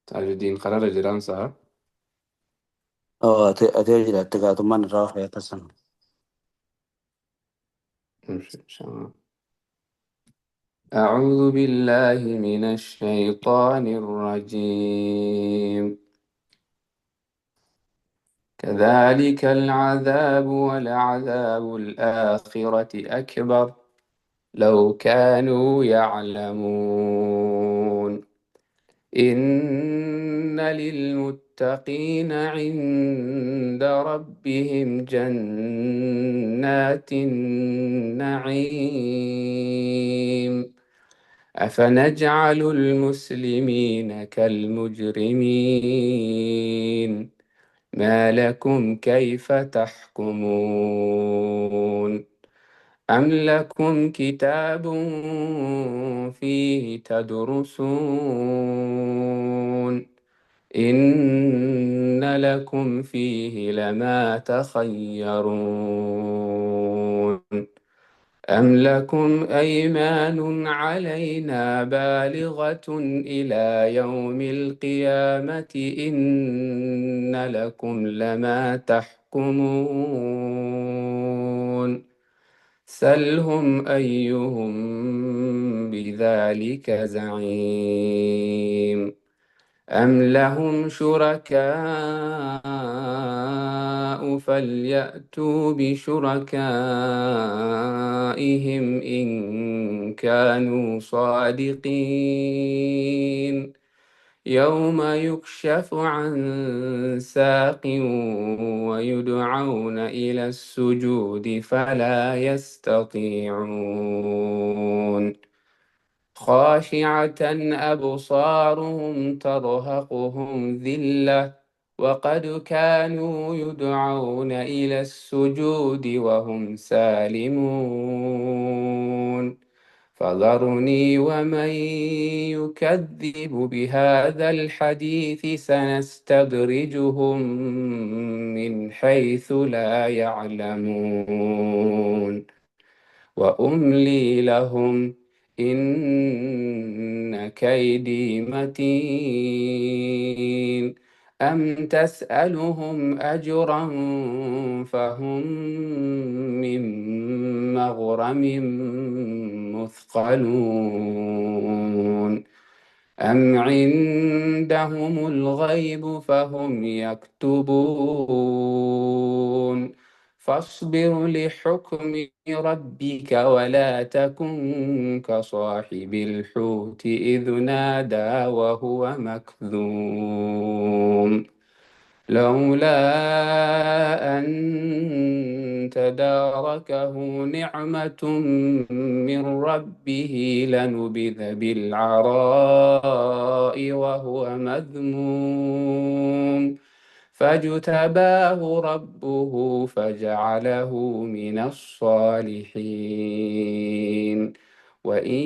Taajuddiin karaarra jiraan sa'a. Oo, ati jiraatte gaatummaan irraa fayyadasan. أعوذ بالله من الشيطان الرجيم. كذلك العذاب ولعذاب الآخرة أكبر لو كانوا يعلمون. إن للمتقين عند ربهم جنات النعيم. أفنجعل المسلمين كالمجرمين؟ ما لكم كيف تحكمون؟ أم لكم كتاب فيه تدرسون؟ إن لكم فيه لما تخيرون. أم لكم أيمان علينا بالغة إلى يوم القيامة؟ إن لكم لما تحكمون. سلهم أيهم بذلك زعيم. أم لهم شركاء فليأتوا بشركائهم إن كانوا صادقين. يوم يكشف عن ساق ويدعون إلى السجود فلا يستطيعون. خاشعة أبصارهم ترهقهم ذلة وقد كانوا يدعون إلى السجود وهم سالمون. فذرني ومن يكذب بهذا الحديث سنستدرجهم من حيث لا يعلمون. وأملي لهم إن كيدي متين. أم تسألهم أجرا فهم من مغرم مثقلون. أم عندهم الغيب فهم يكتبون. فاصبر لحكم ربك ولا تكن كصاحب الحوت إذ نادى وهو مكذوم. لولا أن تداركه نعمة من ربه لنبذ بالعراء وهو مذموم. فاجتباه ربه فجعله من الصالحين. وإن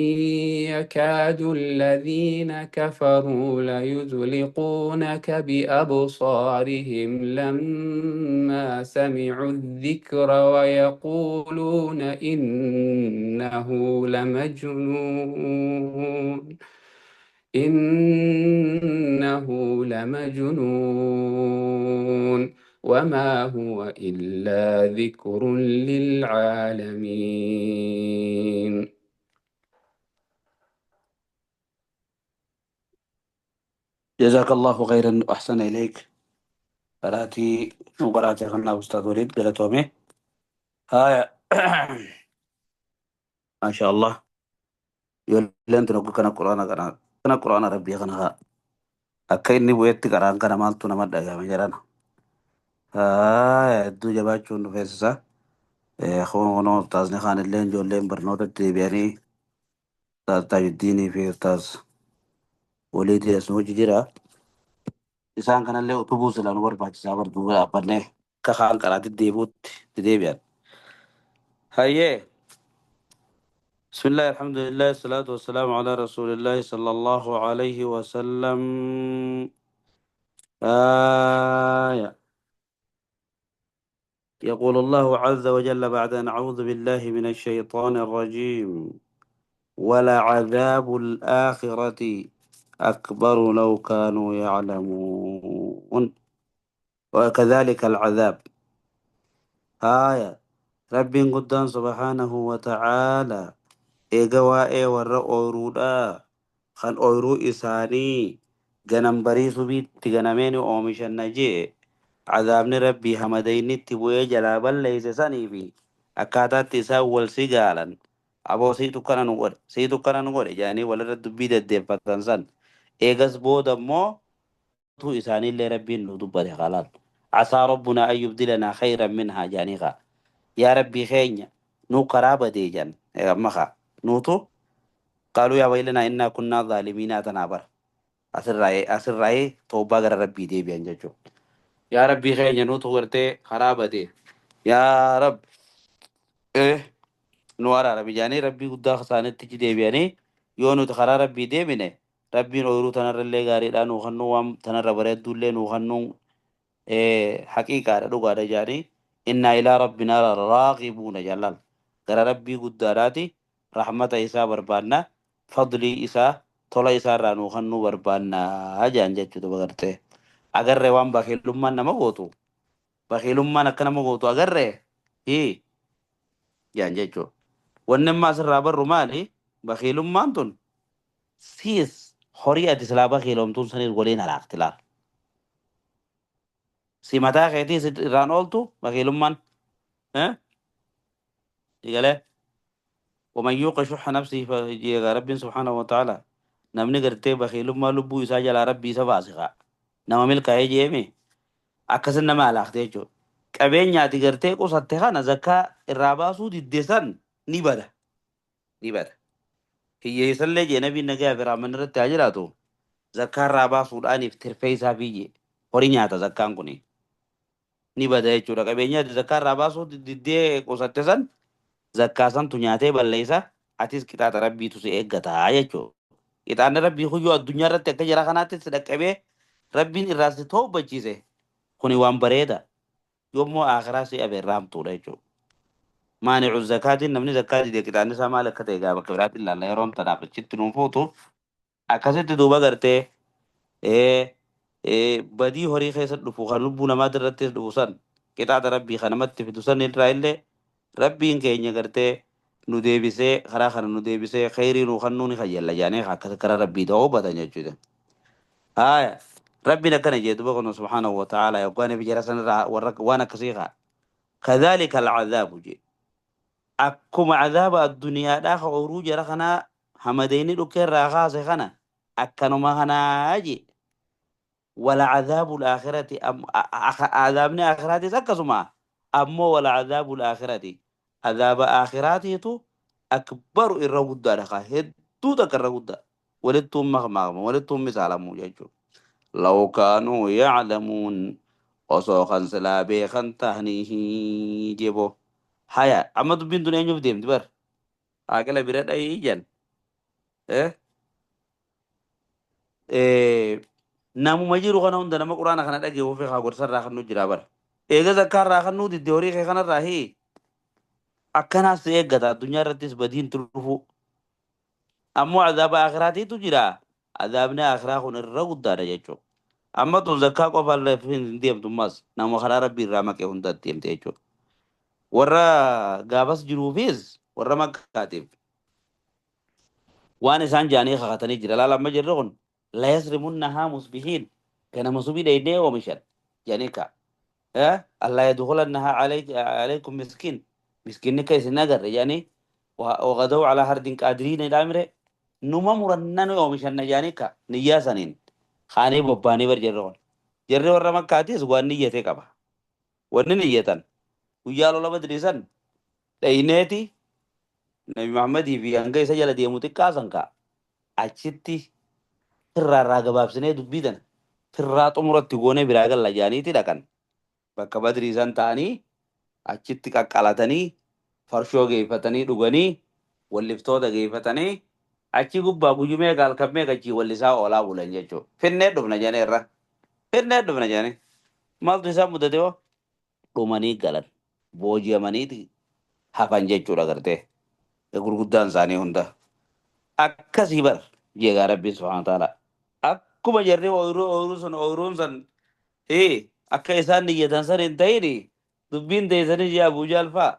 يكاد الذين كفروا ليزلقونك بأبصارهم لما سمعوا الذكر ويقولون إنه لمجنون. إنه لمجنون وما هو إلا ذكر للعالمين. جزاك الله خيرا وأحسن إليك. قرأتي وقرأتي خلنا أستاذ وليد قالتومي. هاي ما شاء الله. يقول أنت نقول كنا قرآن كنا كنا قرآن ربي كنا أكيد نبويت قرآن كنا مالتو نمد أجا مجرنا. هاي الدو جبات شون فيسا. خون أستاذ خان اللين جولين برنوت التبياني أستاذ تاج الديني في أستاذ وليد يسمو جديرة. إنسان كان اللي أتوبوس لأنه بربع تسعة برضو أبنه كخان قرأت الديبوت تديبيان. هاي بسم الله الحمد لله الصلاة والسلام على رسول الله صلى الله عليه وسلم. آية يقول الله عز وجل بعد أن أعوذ بالله من الشيطان الرجيم: ولعذاب الآخرة أكبر لو كانوا يعلمون. وكذلك العذاب. آية رب قدام سبحانه وتعالى eega waa'ee warra ooyiruudhaa kan ooyiruu isaanii ganam barii subiitti ganameen oomishanna jee cadaabni rabbii hamadaynitti bu'ee jalaa balleeyse sanii fi akkaataatti isaan wal si gaalan aboo siitu kana nu godhe siitu kana nu godhe jedhanii walirra dubbii deddeeffatan san eegas booda immoo tu isaaniillee rabbiin nu dubbate khalaal casaa rabbunaa an yubdilanaa khayran minhaa jedhanii kaa yaa rabbii keenya nu karaa badee jedhan amma kaa nuutu qaaluu yaa waylanaa innaa kunnaa zaalimiinaa tanaa bara asirraa'ee toobbaa gara rabbii deebi'an jechuudha. Yaa rabbii keenya nuutu gartee karaa badee yaa rab nu araarami jedhanii rabbii guddaa isaanitti deebi'anii yoo nuti karaa rabbii deebine rabbiin ooyiruu tanarrallee gaariidhaa nuu kennuu waan tanarra bareedduullee nuu kennuu haqiiqaadha dhugaadha jedhanii innaa ilaa rabbinaa raaqibuuna jaalal gara rabbii guddaadhaati rahmata isaa barbaanna fadlii isaa tola isaarraa nuu kennuu barbaannaa jedhan jechuudha bagartee agarree waan bakeellummaan nama gootu bakeelummaan akka nama gootu agarree hii jedhan jechuudha. Wanni amma asirraa barru maali? Bakeelummaan tun siis horii ati silaa bakeelomtuun sanis waliin halaakti laal. Si mataa keetii si irraan ooltu bakeelummaan. Digalee ومن يوق شح نفسه فجيغا رب سبحانه وتعالى namni gartee bakeelummaa lubbuu isaa jalaa rabbii isa baase nama milkaa'ee jeeme akkasin nama halaakte jechuudha. Qabeenya ati gartee qusatte kana zakkaa irraa baasuu didde san ni bada. Ni bada. Hiyyeessallee jee nabiin nagaa fi raaman irratti haa jiraatu zakkaa irraa baasuudhaaniif tirfee isaa fiyyee horii nyaata zakkaan kuni ni bada jechuudha. Qabeenya ati zakkaa irraa baasuu diddee qusatte san zakkaa santu nyaatee balleessa atis qixaaxa rabbiitu si eeggataa jechuudha. Qixaanni rabbii huyyuu addunyaa irratti akka jara kanaatti si dhaqqabee rabbiin irraa si toobbachiise kuni waan bareeda yommuu akhiraa si abeerraa hamtuudha jechuudha. Maanicu zakaatiin namni zakkaa dide qixaanni isaa maal akka ta'e gaa bakka biraatti ilaalla yeroon tanaaf achitti nuun fuutu akkasitti duuba gartee badii horii keessa dhufu kan lubbuu namaati irratti dhufu san qixaaxa rabbii kan namatti fidu san irraa illee rabbiin keenya gartee nu deebisee karaa kana nu deebisee khayrii nu kennuu ni kayyalla jedhanii akkas karaa rabbii ta'uu batan jechuudha. Haaya rabbiin akkana jee duba kun subhaanahu wa ta'ala yoggaan fi jara sanirraa warra waan akkasii kaa kadhalika alcadaabu jee akkuma cadaaba addunyaadhaa ka ooyiruu jara kanaa hamadeenni dhukkeerraa kaase kana akkanuma kanaa jee ولعذاب الآخرة أم عذابنا آخراتي سكسما أمو ولعذاب الآخرة عذاب آخراتي تو أكبر الرغدة لك هدو تك الرغدة ولدتم مغمغم ولدتم مسالمو جيجو لو كانوا يعلمون osoo kan silaa beekan tahanii jebo haya amma dubbiin tun eenyuuf deemti bar haaqila bira dhayii jan namuma jiru kana hunda nama quraana kana dhagee ofii haa gorsarraa kan nu jira bara eega zakkaarraa kan nu didde horii kee kanarraa hii akkanaas si eeggata addunyaa irrattis badiin dhufu ammoo azaaba akhiraatiitu jira azaabni akhiraa kun irra guddaadha jechuudha amma tun zakkaa qofa illee hin deemtu ammas nama karaa rabbii irraa maqee hundatti deemte jechuudha warra gaafas jiruufis warra makkaatiif waan isaan jaanii kakatanii jira laala amma jirri kun la yasrimunnahaa musbihiin ganama subii dheeynee oomishan jedhanii ka allaa yadkhulannahaa alaykum miskiin miskiinni ka isin agarre jedhanii waqadaw calaa hardin qaadiriina jedhaa numa murannan oomishanna jedhanii ka niyyaa saniin kaanii bobbaanii bar jirri kun jirri warra makkaatis waan niyyatee qaba wanni niyyatan guyyaa lola badrii san dheyneeti nabi Muhammadii fi hanga isa jala deemu xiqqaa san ka achitti firraa gabaabsinee dubbii tana firraa xumuratti goonee biraa galla jedhaniiti dhaqan bakka badrii san ta'anii achitti qaqqalatanii farshoo geeffatanii dhuganii walliftoota geeffatanii achi gubbaa guyyumee halkan meeqa achii wallisaa oolaa bulan jechuudha. Finnee dhufna jedhanii irra finnee dhufna jedhanii maaltu isaan mudate hoo dhumanii galan booji'amaniiti hafan jechuudha gartee gurguddaan isaanii hunda akkasii bar jeegaa rabbiin subhaana ta'ala. Akkuma jarri ooyiruu ooyiruu sun ooyiruun san akka isaan niyyatan san hin ta'ini dubbiin teessanis yaa Abuu Jahl fa'a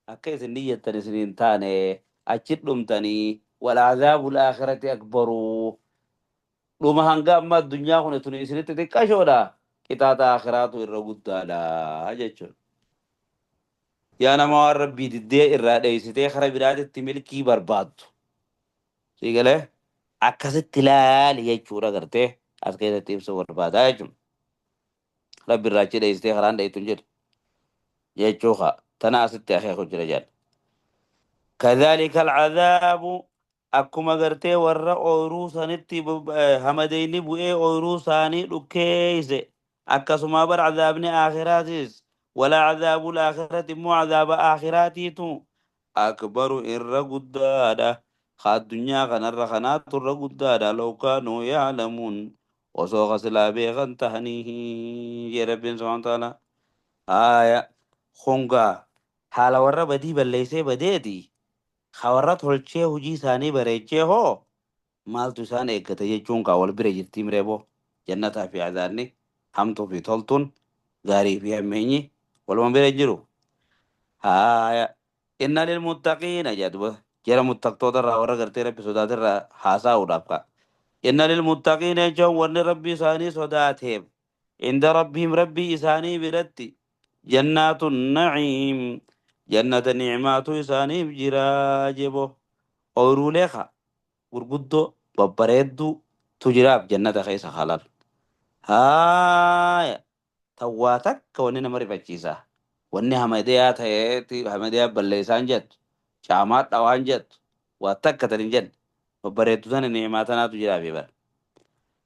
akka isin niyyattan isin hin taane achi dhumtanii wal'azaabul aakhirati akbaruu dhuma hanga amma addunyaa kun tuni isinitti xiqqashoodha qixaaxa aakhiraatu irra guddaadha jechuudha. Yaa nama waan rabbii diddee irraa dheessitee kara biraatitti milkii barbaaddu. Sii galee akkasitti ilaali jechuudha gartee as keessatti ibsuu barbaadaa jechuudha. Rabbi irraa achi dheessitee karaan dheeytu hin jiru jechuu kaa tana asitti akeeku jira jedha. Kadhaalika alcadhaabu akkuma gartee warra ooyruu sanitti hamadeyni bu'ee ooyruu isaanii dhukkeeyse akkasuma bar cadaabni aakhiraatis wala cadaabul aakhirati immoo cadaaba aakhiraatiitu akbaru irra guddaadha ka addunyaa kanarra kanaatu irra guddaadha law kaanuu ya'lamuun osoo ka silaa beekan tahanii jee rabbiin subhaanahu wa ta'ala. Haaya hongaa haala warra badii balleessee badeeti ka warra tolchee hojii isaanii bareechee hoo maaltu isaan eeggata jechuun kaa wal bira jirtii mireeboo jannataa fi azaanni hamtuu fi toltuun gaarii fi hammeenyi waluma bira hin jiru. Haaya inna lilmuttaqiina jedhu jara muttaqtoota irraa warra gartee rabbi sodaate irraa haasaa'uudhaaf ka'a. Inna lilmuttaqiina jechuun wanni rabbi isaanii sodaateef inda rabbihim rabbii isaanii biratti jannaatu naciim jannata ni'maatu isaaniif jira jebo ooyiruulee ka gurguddoo babbareedduu tu jiraaf jannata keessa halal. Haaya tawwaa takka wanni nama rifachiisa wanni hamadeyaa ta'eeti hamadeyaa balleessaan jettu caamaa dhawaan jettu waa takka tan hin jenne babbareedduu tana ni'maa tanaatu jiraafi bara.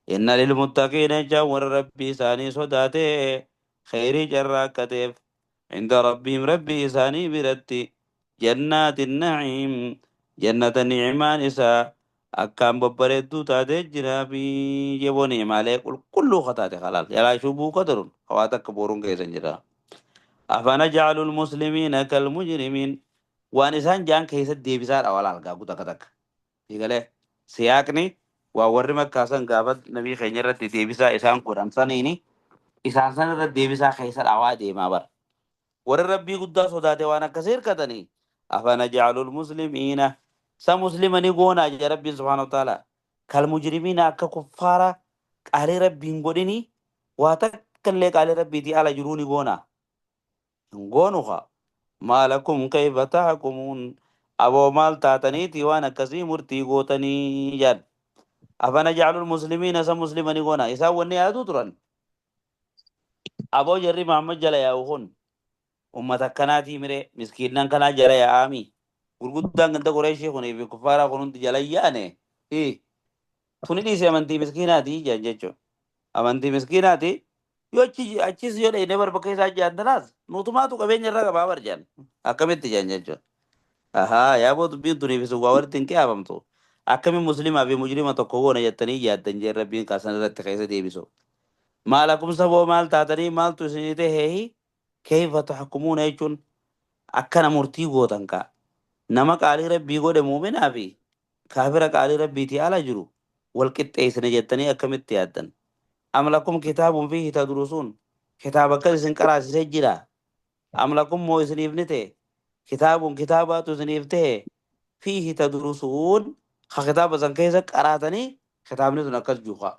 Inna lilmuttaqiina jechaan warra rabbii isaanii sodaatee kheyrii carraaqateef inda rabbihim rabbii isaanii biratti jannaati naciim jannata ni'maan isaa akkaan babbareedduu taatee jiraafi jeboo ni'maalee qulqulluu kataate halaal jalaa shubuu kadarun hawaa takka boruun keessa hin jira. Afanajcalu lmuslimiina kalmujrimiin waan isaan jaan keessatti deebisaadha walaal gaaguu takka takka. Egalee siyaaqni waan warri makkaasan gaafa nabii keenya irratti deebisaa isaan godhan saniini isaan san irratti deebisaa keessa dhawaa deemaa bara. Warri rabbii guddaa sodaate waan akkasii hirkatanii afanajcalu lmuslimiina sa muslimani goonaa jedha rabbiin subhaanahu wa ta'ala kalmujrimiina akka kuffaara qaalii rabbiin godhini waa takka illee qaalii rabbiitii ala jiruu ni goonaa. Hin goonu kaa. Maalakum kayfa tahkumuun aboo maal taataniiti waan akkasii murtii gootanii jedhan. Afanajcalul muslimiina isa muslima ni goona. Isaan wanni yaaduu turan. Aboo jarri Muhammad jala yaa'u kun ummata akkanaatii miree miskiinnan kanaa jala yaa'aami. Gurguddaan ganda Qureeshii kunii fi kuffaaraa kun hundi jala yaane. Tuni dhiise amantii miskiinaatii jedhan jechuudha. Amantii miskiinaati. Yoo achi achis yoo dhayne bar bakka isaa jedhan tanaas nutumaatu qabeenya irra qabaa bar jedhan. Akkamitti jedhan jechuudha. Ahaa yaaboo dubbiin tuniif isin waa walitti hin qiyaafamtu. Akkami muslimaa fi mujrima tokko goona jettanii yaaddan jeen rabbiin kaasan irratti keessa deebisu. Maalakum saboo maal taatanii maaltu isinii taheehi kayfa tahkumuuna jechuun akkana murtii gootan kaa. Nama qaalii rabbii godhe muuminaa fi kaafira qaalii rabbiitii ala jiru wal qixxeessine jettanii akkamitti yaaddan. Am lakum kitaabun fiihi tadrusuun kitaaba akkas isin qaraasisee jira. Am lakum moo isiniif ni ta'e kitaabun kitaabaatu isiniif ta'e fiihi tadrusuun ka kitaaba san keessa qaraatanii kitaabni sun akkas juuqa.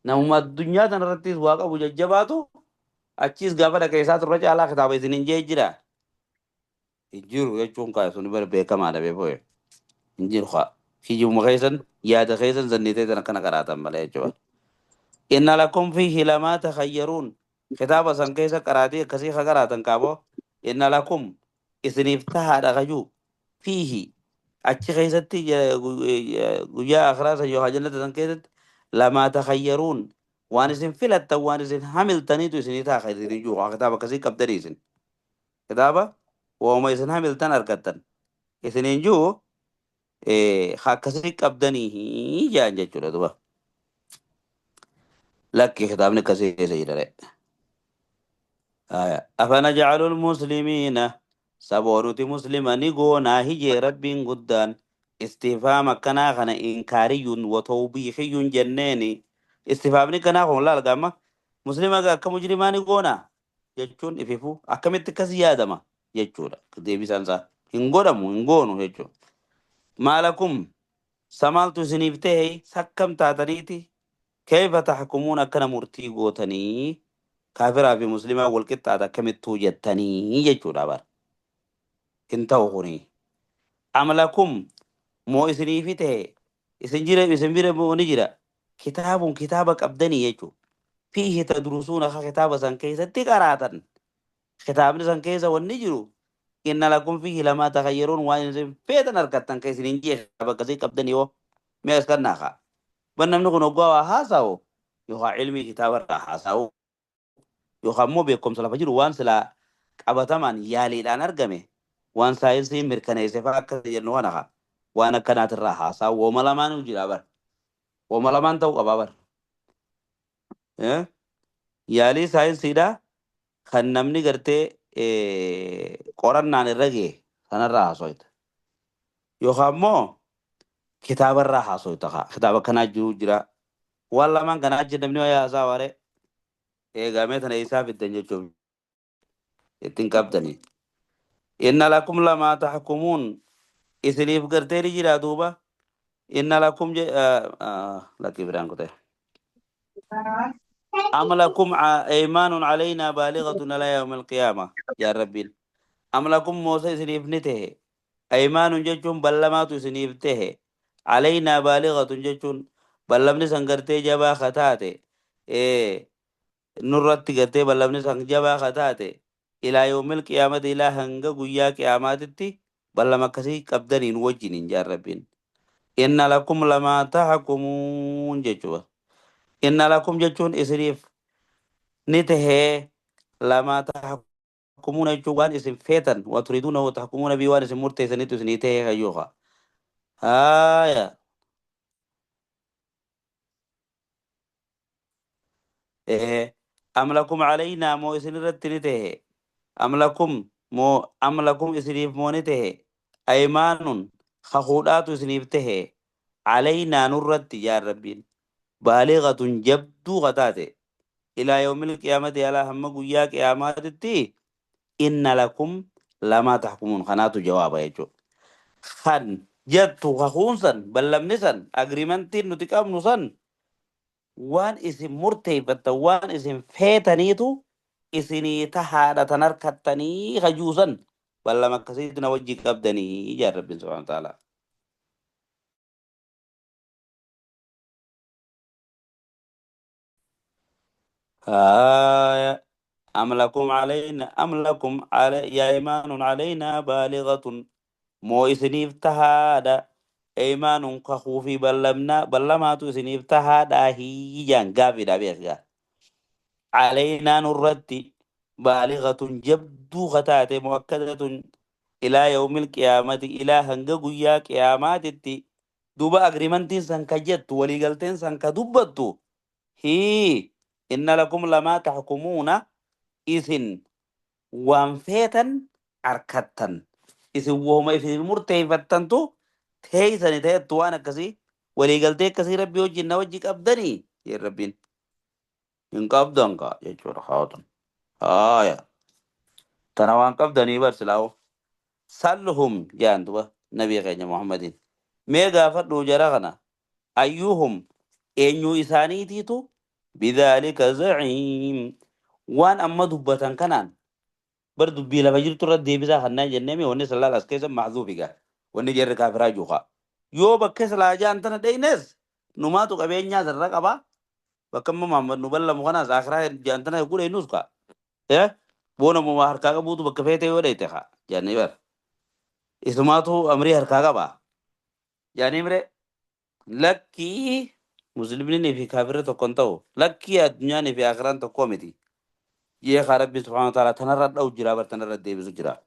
Namuma addunyaa tana irrattis waa qabu jajjabaatu achiis gaafa dhaqe isaa turre caalaa kitaaba isiniin jee jira. Hin jiru jechuun kaa sun bara beekamaadha beekoo. Hin jiru kaa. Kijibuma keessan yaada keessan zanniitee tan akkana qaraatan malee jechuudha. Inna lakum fiihi lamaa takhayyaruun kitaaba san keessa qaraatii akkasii ka qaraatan kaaboo inna lakum isiniif tahaadha kajuu fiihi achi keessatti guyyaa akhiraa san yookaan jannata san keessatti lamaa takhayyaruun waan isin filattan waan isin hamiltaniitu isinii taha kan isinii jiru kitaaba akkasii qabdanii isin kitaaba wauma isin hamiltan argattan isiniin jiru akkasii qabdanii jedhan jechuudha duba. Lakki kitaabni akkasii keessa jira re. Afanajcalul muslimiina saboo nuti muslima ni goonaa hijee rabbiin guddaan istifhaam akkanaa kana inkaariyyuun wa tawbiihiyyuun jenneeni Istifaamni kanaa kun laal gaama muslima akka mujrimaa ni goona jechuun ififu akkamitti akkas yaadama jechuudha. Deebisaan isaa hin godhamu hin goonu jechuudha. Maalakum samaaltu isiniif ta'e sakkam taataniiti kayfa tahkumuun akkana murtii gootanii kaafiraa fi muslimaa wal qixxaata akkamittuu jettanii jechuudha bara. Hin ta'u kuni. Amlakum moo isiniifi ta'e isin jira isin bira moo ni jira kitaabun kitaaba qabdanii jechuudha. Fiihi tadrusuuna ka kitaaba san keessatti qaraatan kitaabni san keessa wanni jiru inna lakum fiihi lamaa takhayyaruun waan isin feetan argattan ka isin hin jee kitaaba akkasii qabdanii hoo mee as kannaa kaa. Ban namni kun hoggaa waa haasa'u yookaan ilmii kitaaba irraa haasa'u yookaan immoo beekumsa lafa jiru waan silaa qabatamaan yaaliidhaan argame waan saayinsiin mirkaneesse fa'aa akka jennu kana kaa waan akkanaatirraa haasa'u wooma lamaanuu jira bar wooma lamaan ta'uu qabaa bar. Yaalii saayinsiidhaa kan namni gartee qorannaan irra ga'e sanarraa haasoyta. Yookaan immoo kitaabarraa haasoyta kaa kitaaba akkanaa jiru jira. Waan lamaan kana achi namni wayii haasaa waree eegamee tana isaa fiddan jechuun ittiin qabdanii. Inna lakum lamaa tahkumuun isiniif gartee ni jira duuba. Inna lakum lakkii biraan kutee. أم لكم أيمان علينا بالغة إلى يوم القيامة يا ربي. أم لكم موسى سنيف نته أيمان جتون بلمات سنيف ته علينا بالغة جتون بلمني سنگرتي جبا خطاته إيه نرت گرتي بلمني سنگ جبا خطاته إلى يوم القيامة إلى هنگ گويا قياماتي بلما كسي قبدنين وجنين يا ربي. إن لكم لما تحكمون جتوا إن لكم جتون إسريف نته لما تحكمون جوان اسم فيتن وتريدونه وتحكمون بيوان اسم مرتي سنتو سنيته أيوها آية إيه أم لكم علينا مو اسن رتنته أم لكم مو أم لكم إسريف مونته أيمان خخودات سنيفته علينا نرت يا ربي بالغة جبدو غتاته إلى يوم القيامة على هم قيا قياماتي إن لكم لما تحكمون خناتو جواب يجو خن جتو خخونسن بلمنسن أجريمنتين نتقام نسن وان اسم مرتي وان اسم فيتنيتو اسني تهادة تنركتني خجوسن بلما كسيدنا وجهك قبدني يا رب سبحانه وتعالى. آية أم لكم علينا أم لكم على يا إيمان علينا بالغة مو إسنيف تهادا إيمان كخوفي بلمنا بلما تسنيف تهادا هي جان غافي دا علينا نردي بالغة جبدو غتات مؤكدة إلى يوم القيامة إلى هنغ قيا قيامات دوبا أغريمنتين سنكجت وليغلتين سنكدبتو هي إن لكم لما تحكمون إذن وان فيتن أركتن إذن وهم إذن مرتين فتنتو تهيسن تهيتوانا كسي وليغلتين كسي ربي وجي نوجيك أبدني يا ربين إن قبضن كا يجور خاطن آية تنوان قبضني برسلاو سلهم جاندوا نبي غير محمد ميغا فدو جرغنا أيهم إنيو إساني تيتو بذلك زعيم وان أما دبتان كنان بر دبي لما جرت رد بيزا خنا جنمي وني صلى الله عليه وسلم محذوفك وني جر كافر جوخا يو بكس لا جان تنا دينس نماتو قبينيا زرقبا بكم محمد نبلا مغنا زاخرا جان تنا يقول إنوسكا إيه بونا مو هركا بوتو بكفيته وديتها جاني بر إسماتو أمري هركا با يعني مري لكي مسلمين في كافر تكونتو لكي الدنيا في آخران تقومتي يا ربي سبحانه وتعالى تنرد أو جرا بر تنرد دي بسجرا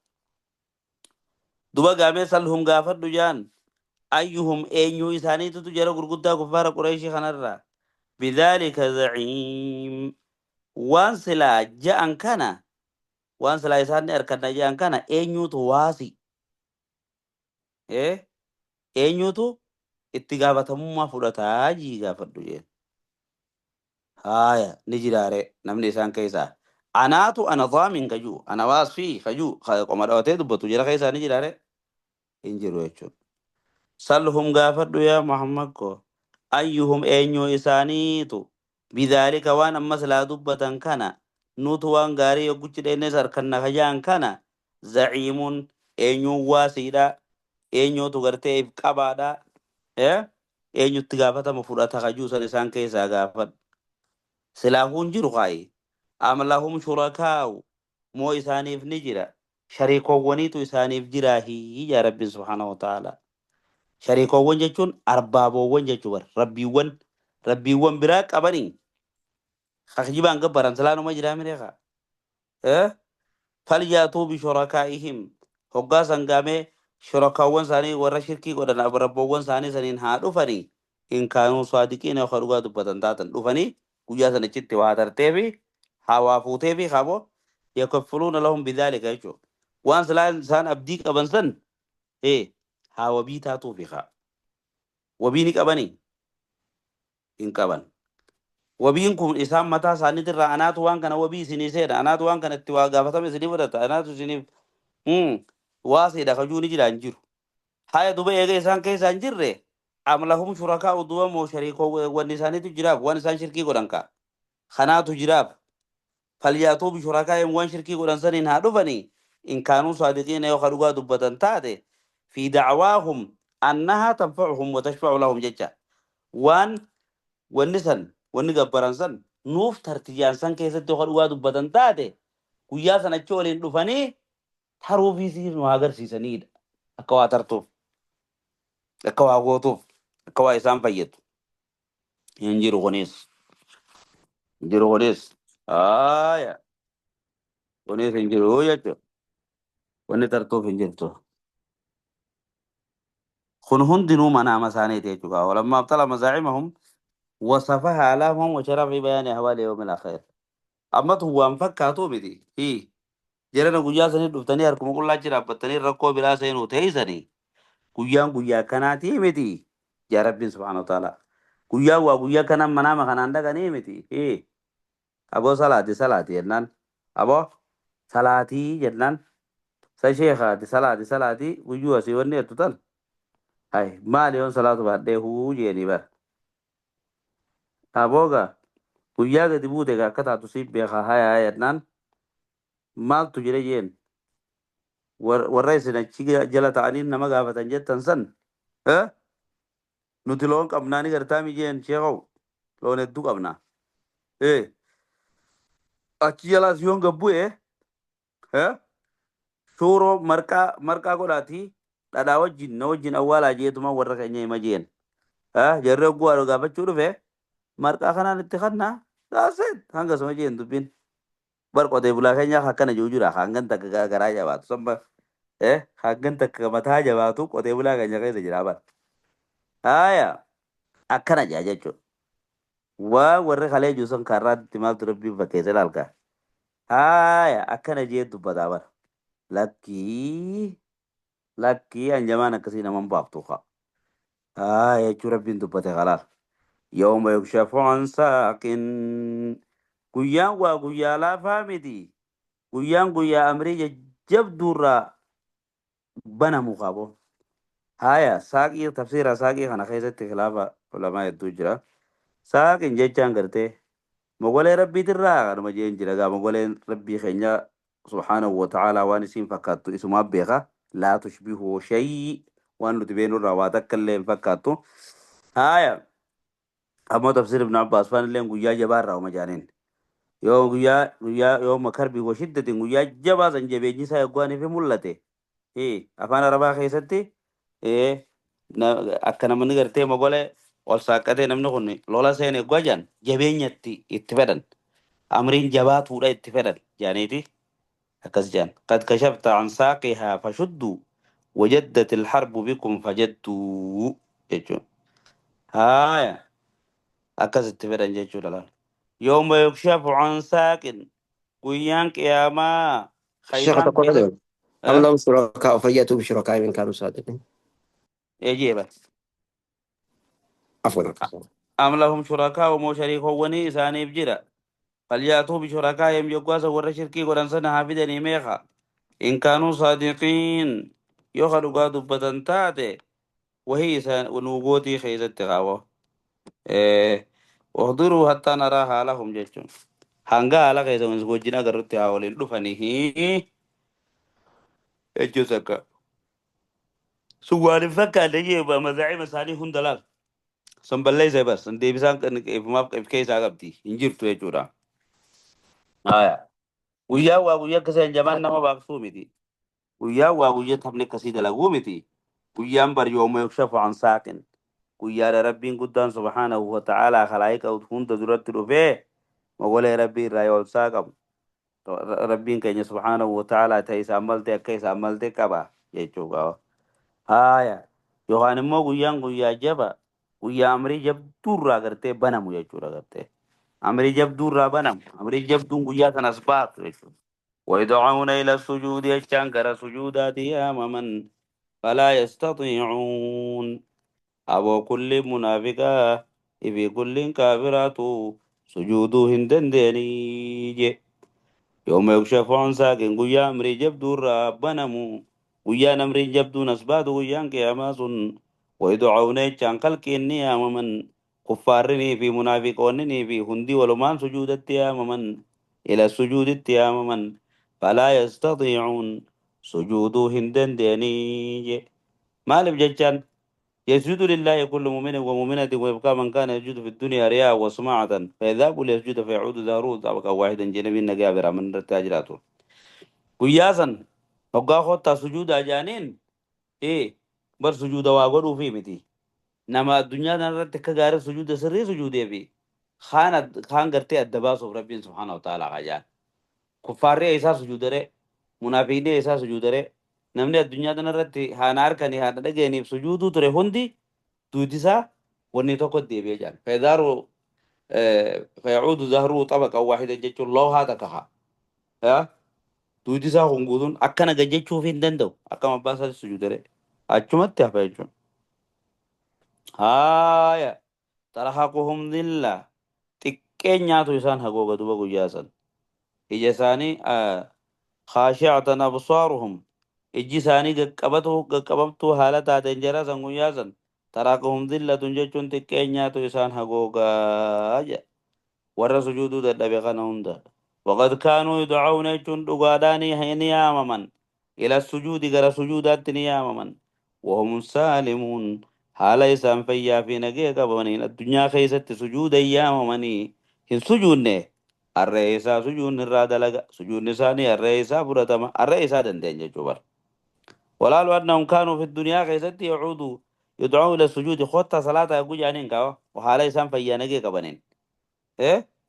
دوبا قامي سلهم غافر دجان أيهم أينيو إساني تجرا غرغدا كفار قريش خنرا بذلك زعيم وان سلا جاءن كان وان سلا إساني أركنا جاءن كان أينيو تواسي إيه أينيو تو itti gaafatamummaa fudhataa jii gaafadhu jeen. Haaya ni jiraare namni isaan keessaa. Anaatu ana dhaamin kajuu ana waasfii kajuu qoma dhawatee dubbatu jara keessaa ni jiraare hin jiru jechuudha. Salhum gaafadhu yaa Muhammad ko ayyuhum eenyu isaaniitu bidaalika waan ammas laa dubbatan kana nutu waan gaarii yogguchi dheennes harkanna kajaan kana zaciimuun eenyuun waasiidha eenyuutu gartee if qabaadha eenyutti gaafatama fudhata kajuu san isaan keessaa gaafadhu. Silaahuun jiru kaayi. Am lahum shurakaa'u moo isaaniif ni jira. Shariikoowwaniitu isaaniif jiraahi yaa Rabbi subhaanahu wa ta'ala. Shariikoowwan jechuun arbaaboowwan jechuu bar rabbiiwwan rabbiiwwan biraa qabanii kakjibaan gabbaran silaanuma jiraa mireeqa. Falyaatuu bishurakaa'ihim hoggaa sangaamee shurakaawwan isaanii warra shirkii godhan rabboowwan isaanii saniin haa dhufanii in kaanuu saadiqiina yoo dhugaa dubbatan taatan dhufanii guyyaa sanichitti waa tarteefi haa waa fuuteefi haboo yakaffaluuna lahum bidhaalika jechuudha. Waan silaa isaan abdii qaban san haa wabii taatuufi haa wabii ni qabanii hin qaban. Wabiin kun isaan mataa isaaniitirraa anaatu waan kana wabii isinii seena anaatu waan kana itti waa gaafatama isinii fudhata anaatu isiniif waasiidha kajuu ni jira hin jiru. Haya duba eega isaan keessa hin jirre am lahum shurakaa'u duba moo shariikoo wanni isaaniitu jiraaf waan isaan shirkii godhan kaa kanaatu jiraaf falyaatuu bishurakaa'im waan shirkii godhan saniin haa dhufanii in kaanuu saadiqiina yoo ka dhugaa dubbatan taate fi dacwaahum annahaa tanfacuhum wa tashfacu lahum jecha waan wanni san wanni gabbaran san nuuf tartiyyaan san keessatti yoo ka dhugaa dubbatan taate guyyaa san achi waliin dhufanii taruufiisiif nu agarsiisanidha akka waa tartuuf akka waa gootuuf akka waa isaan fayyadu hin jiru kunis hin jiru kunis haaya kunis hin jiru jechuudha wanni tartuuf hin jirtu kun hundinuu manaama isaaniiti jechuudha walammaa abtala mazaacimahum wasafaha alaafahum washara fi bayaani ahwaali yawmil akhir ammatu waan fakkaatu miti hi jarana guyyaa sanii dhuftanii harkuma qullaa achi dhaabbattanii rakkoo biraa seenuu teessanii guyyaan guyyaa akkanaatii miti yaa rabbiin subhaanahu wa ta'ala guyyaa waa guyyaa kanaan manaama kanaan dhaqanii miti hi aboo salaati salaati jennaan aboo salaatii jennaan sa sheekaati salaati salaati guyyuu asii wanni jettu tan hay maali yoon salaatu baadhee huu jeeni bara abooga guyyaa gadi buute gaa akka taatu siif beekaa hayaa jennaan maaltu jira jeen warra isin achi jala ta'anii nama gaafatan jettan san nuti loon qabnaa ni gartaa mi jeen sheekaw loon hedduu qabnaa achi jalaas yoon gabbu'e shuuroo marqaa marqaa godhaatii dhadhaa wajjin na wajjin awwaalaa jeetuma warra keenya hima jeen jarri hogguu haadha gaafachuu dhufe marqaa kanaan itti kannaa taaseet hanga suma jeen dubbiin bar qotee bulaa keenyaa akkana jiru jira hangan takka garaa jabaatu samba hangan takka mataa jabaatu qotee bulaa keenya keessa jira bar haaya akkana jaa jechuudha waan warri kalee jiru san karraatti maaltu rabbiin fakkeesse laalka haaya akkana jee dubbataa bar lakkii lakkii anjamaan akkasii naman baaftu kaa haaya jechuu rabbiin dubbate kalaal yawma yukshafu an saaqin guyyaan waa guyyaa laafaa miti guyyaan guyyaa amrii jajjabduurraa banamu qabo haya saaqii tafsiira saaqii kana keessatti khilaafa ulamaa hedduu jira saaqin jechaan gartee mogolee rabbiitirraa kanuma jeen jira gaa mogoleen rabbii keenya subhaanahu wa ta'aalaa waan isiin fakkaattu isumaa beeka laa tushbihu shay waan nuti beenurraa waa takka illee hin fakkaattu haya ammoo tafsiir ibn Abbaas faan illeen guyyaa jabaarraa uma jaaniin yoo guyyaa guyyaa yoo makarbii wa shiddatin guyyaa jabaa san jabeenyi isaa yoggaan ifi mul'ate afaan arabaa keessatti akka namni gartee mogolee ol saaqqatee namni kun lola seene yoggaa jaan jabeenyatti itti fedhan amriin jabaatuudha itti fedhan jaaniiti akkas jaan qad kashafta an saaqihaa fashudduu wajaddat ilharbu bikum fajadduu jechuun haaya akkas itti fedhan jechuudha laal yawma yukshafu an saaqin guyyaan qiyaamaa الشيخ kaysaan تقول keessatti هذا أم لهم شركاء فليأتوا بشركائهم إن كانوا صادقين eejeeba عفوا عفوا. Am lahum shurakaa'u moo shariikowwanii isaaniif jira? Falyaatuu bishurakaa'ihim yoggaasa warra shirkii godhan sana haa fidanii meeqa? In kaanuu saadiqiin yoo ka dhugaa dubbatan taate wahii isaan nuugootii keessatti qaba. Uhdiruu hattaa naraa haalahum jechuun hanga haala keessa wajjin agarrutti haa waliin dhufanii jechuun takka. Sun waan hin fakkaanne jee mazaa'ima isaanii hunda laal. Sun balleessa bas sun deebisaan kan ifumaaf if keessaa qabdi hin jirtu jechuudha. Haya. Guyyaa waa guyyaa akkasii hanjamaan nama baabsuu miti. Guyyaa waa guyyaa taphni akkasii dalaguu miti. Guyyaan bar yooma yukshafu an saaqin. Guyyaadha Rabbiin guddaan subhaanahu wa ta'aalaa khalaa'iqa hunda duratti dhufee mogolee Rabbii irraa yoo ol saaqamu. Rabbiin keenya subhaanahu wa ta'aalaa ta'e isaan malte akka isaan malte qaba jechuudha. Haya. Yookaan immoo guyyaan guyyaa jaba guyyaa amrii jabduurraa gartee banamu jechuudha gartee. Amrii jabduurraa banamu. Amrii jabduun guyyaa sanas baatu jechuudha. ويدعون إلى السجود يجتان كرا سجودات يامما فلا يستطيعون أبو كل منافقة في كل كافرات سجودهن دندني يوم يكشف عن ساق قيا أمري جبدو ربنمو قيا أمري جبدو نسبات قيا قياما سن ويدعون يجتان خلق يامما كفارني في منافقونني في هندي ولمان سجود التيامما إلى السجود التيامما فلا يستطيعون سجودهن دندني ما لبجتان يسجد لله كل مؤمن ومؤمنة ويبقى من كان يسجد في الدنيا رياء وسمعة فيذهب ليسجد فيعود ظهره طبقا واحدا جنبي نجابر من التاجراته قياسا وقا خطا سجود أجانين إيه بر سجود واغرو في متي نما الدنيا نرى تكغار سجود سري سجود في خان خان قرتي الدباس ربي سبحانه وتعالى غجان كفار إيسا سجود ري منافقين إيسا سجود ري namni addunyaa kanarratti haana harkanii haana dhageenyiif sujuuduu ture hundi duuti isaa wanni tokko deebi'ee jira. Fayyadaaru fayacuudu zahruu xabaqa waahida jechuun loohaa takka haa. Duuti isaa kun guutuun akkana gad jechuuf hin danda'u. Akkama abbaa isaatti sujuudare achumatti hafa jechuun. Haaya tarhaquhum dhilla xiqqeenyaatu isaan hagooga duba guyyaa san. Ija isaanii khaashi'atan absaaruhum ijji isaanii qaqqabamtuu haala taateen jara san guyyaa san tarhaquhum dhillatun jechuun xiqqeenyaatu isaan hagoogaa jedha. Warra sujuuduu dadhabe kana hunda. Waqad kaanuu yud'auna jechuun dhugaadhaan ni yaamaman. Ila sujuudi gara sujuudaatti ni yaamaman. Wahum saalimuun haala isaan fayyaa fi nagee qabaniin addunyaa keessatti sujuuda yaamamanii hin sujuudne. Harree isaa sujuudni irraa dalaga. Sujuudni isaanii harree isaa fudhatama. Harree isaa dandeenye jechuu bara. Walaalu annahum kaanuu fi duniyaa keessatti yacuudu yud'auu ila sujuudi khotta salaata eeguu jaaniin qaba. Haala isaan fayyaa nagee qabaniin.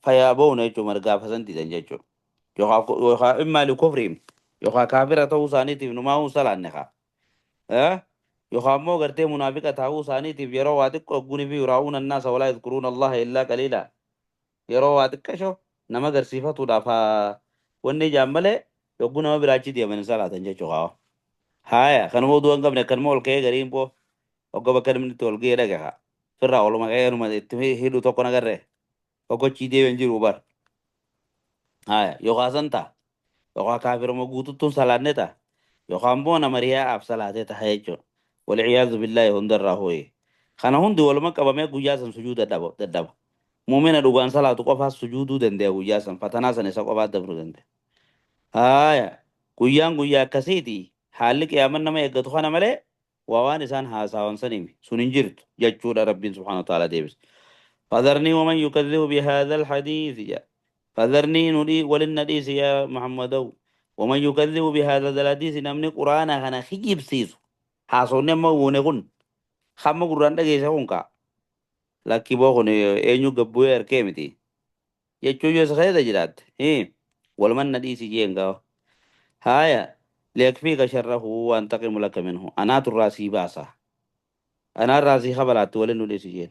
Fayyaa ba'uun jechuun margaafa san didan jechuudha. Yookaan immaa likufriim yookaan kaafira ta'uu isaaniitiif numaa salaanne haa. Yookaan immoo gartee munaafiqa ta'uu isaaniitiif yeroo waa xiqqoo eegguunii fi yuraa'uun annaasa walaa yadhkuruuna Allaha illaa qaliila. Yeroo waa xiqqasho nama agarsiifatuudhaaf wanni ijaan malee yogguu nama biraachi deeman salaatan jechuudha. Haaya kanuma oduu hin qabne akkanuma ol ka'ee gariin boo hogga bakka namni itti ol ga'ee dhagaha. Firraa oluma ka'ee numa itti hidhu tokko nagarree hoggochii deebiin jiru bar. Haaya yookaan san ta'a yookaan kaafiruma guututtuun salaanne ta'a yookaan immoo nama riyaa'aaf salaatee ta'a jechuudha. Walciyaadu billaahi hundarraa hooye. Kana hundi waluma qabamee guyyaa san sujuuda dadhaba. Muumina dhugaan salaatu qofaas sujuuduu danda'a guyyaa san fatanaa san isa qofaas dabruu danda'a. Haaya guyyaan guyyaa akkasiiti haalli qiyaaman nama eeggatu kana malee waa waan isaan haasawan saniimi sun hin jirtu jechuudha Rabbiin subhaanahu wa ta'ala deebise. فذرني ومن يكذب بهذا الحديث جاء فذرني نري وللنديس يا محمد ومن يكذب بهذا الحديث نمني قرآن أنا خجيب سيسو حاسون ما ونقول خم قرآن ده جيسا هونكا لكن بوخن إنيو قبوي أركيمتي يجو يسخي ده جرات إيه ولمن نديس جينغا هايا ليكفيك شره وانتقم لك منه أنا تراسي باسا أنا الراسي خبرات ولن جين